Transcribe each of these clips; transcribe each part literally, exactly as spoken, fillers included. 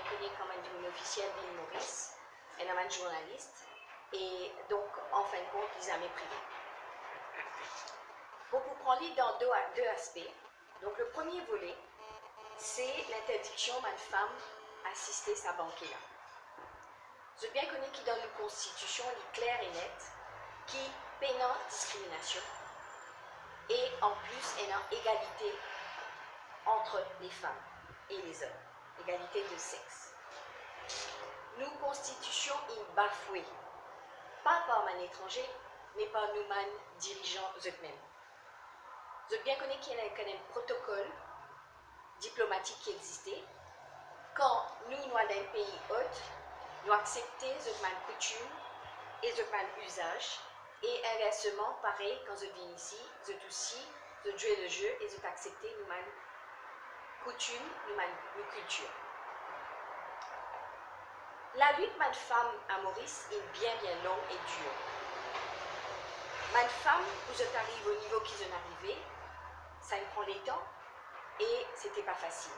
kone kouma enn dimoun ofisiel vinn Moris, ena bann zournalis, e donk, an fin de kont, li zame prive. Bon, pou pran li dan de, de aspe, donk, le premie vole, se linterdiksion bann fam asiste sa banke la. Zot bien kone ki dan nou konstitision, li kler e net, ki pena diskriminasion, e an plis, ena egalite ant lefam e lezom, egalite de sex. Nou konstitision inn bafwe, pa par bann etranze, me par nou bann dirizan zot mem. Zot bien kone ki ena enn protokol diplomatik ki existe. Kan nou, nou al dan enn pei ot, nou aksepte zot bann koutim e zot bann izaz, e inverseman, parey, kan zot vinn isi, zot osi, zot zwe le ze e zot aksepte nou bann koutim, nou bann, nou kiltir. Lalit bann fam a Moris inn bien, bien long e dir. Bann fam, pou zot ariv o nivo ki zot arive, sa inn pran letan e sete pa fasil.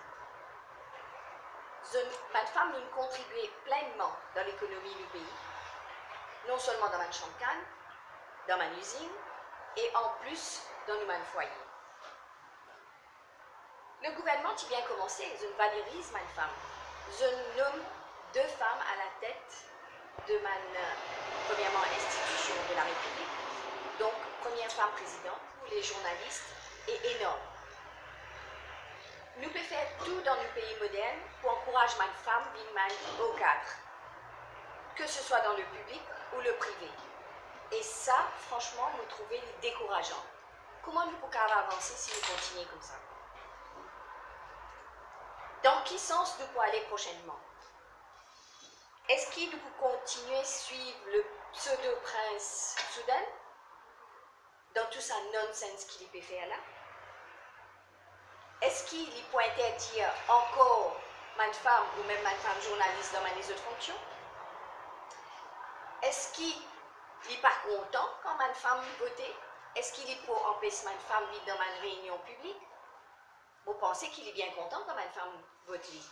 Zot, bann fam, nou kontribie plenman dan lekonomi nou pei, non selman dan bann sann kann, dan bann izinn, e an plis dan nou bann fwaye. Le gouvernman ti bien koumanse, zot valoriz bann fam. Zot nom de fam a latet de bann, euh, premierman, institution de la République, donk premie fam prezidan, pou le zournalis, e enorm. Nou pe fer tou dan nou pei modern pou ankouraz bann fam vinn bann o kad, ke se swa dan le piblik ou le prive. E sa, fransman, mo trouve li dekourazan. Kouma nou pou kapav avanse si nou kontinie koumsa? Dan ki sans nou pou ale prosenman? Eski nou pou kontinie swiv le pseudo prins Soudan dan tou sa nonsens ki li pe fer la? Eski li pou interdir ankor bann fam ou mem bann fam zournalis dan bann lezot fonksion? Eski li pa kontan kan bann fam vote? Eski li pou anpes bann fam vinn dan bann reinion piblik? Mo panse ki li bien kontan kan bann fam vot li.